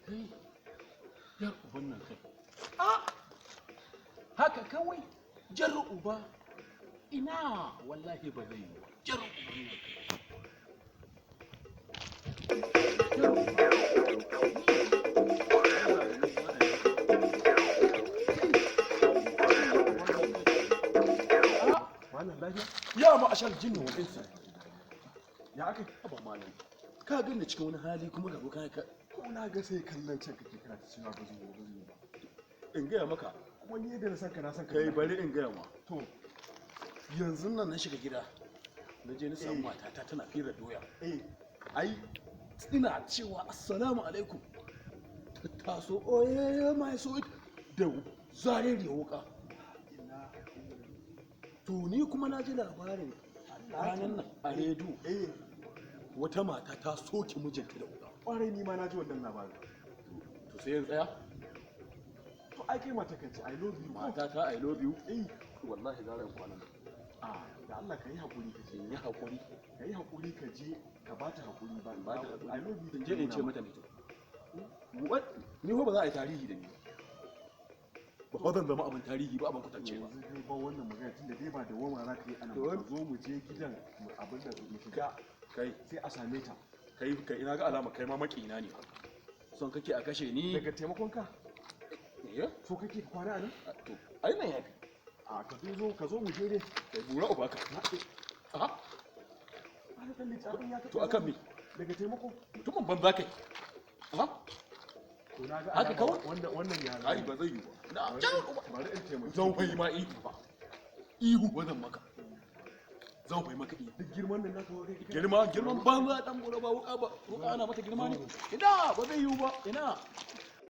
Kai, yar uban nan kai. A haka kawai, jar uba. Ina wallahi ba zai yi ba. Jar uban nan kai. Jar uba. Malam, lafiya? Ya ma ashar jinni wa insi. Ya aka? Haba malam. Ka gani cikin wani hali kuma ka zo ka Ko na ga sai kallon can kake kana ta cewa ba zai yi ba, ba zai yi ba. In gaya maka. Kuma ni yadda na san ka, na san ka. Kai, bari in gaya ma. To. Yanzu nan na shiga gida. Na je na samu Eh. matata tana fira doya. Eh. Ai ina cewa assalamu alaikum, ta taso, oye my sweet, da zarere wuka. Ina. To ni kuma na ji labarin ranar nan a rediyo wata mata ta soke mijinta da wuka. Kwarai, ni ma na ji wannan labarin. To sai in tsaya? To ai kai mata kan ce "I love you" ko? Mata ta "I love you"? Eh. Wallahi gara in kwana nan. A, da Allah ka yi hakuri ka je. In yi hakuri? Ka yi hakuri ka je ka bata hakuri ba. Ba ta hakuri. "I love you" In je in ce mata me? To ni ko ba za a yi tarihi da ni ba, ba zan zama abin tarihi ba, abin kwatance ba. Yanzu dai ba wannan magana, tunda dai ba da wama za ka yi anan To ba. Ka zo mu je gidan mu abin da mu shiga Kai. sai a same ta. Kai kai, ina ga alama kai ma makina ne, son kake a kashe ni. Daga taimakon ka? Eh. So kake ka kwana anan? To ai nan yafi. A, ka zo, ka zo mu je dai. Kai, bura uba ka. A. Ana dan littafin ya To akan me? Daga taimako. Mutumin banza kai. A. To na ga Haka alama kawai? wannan ya Ai ba zai yi ba, na jan uba. Bari in taimake. Zan fai ma ihu ba, ihu ba zan maka, zan fai maka ihu. Duk girman nan naka kai Girma, girman banza, dan bura ba wuka ba, wuka ana mata girma ne? Ina ba zai yiwu ba, ina.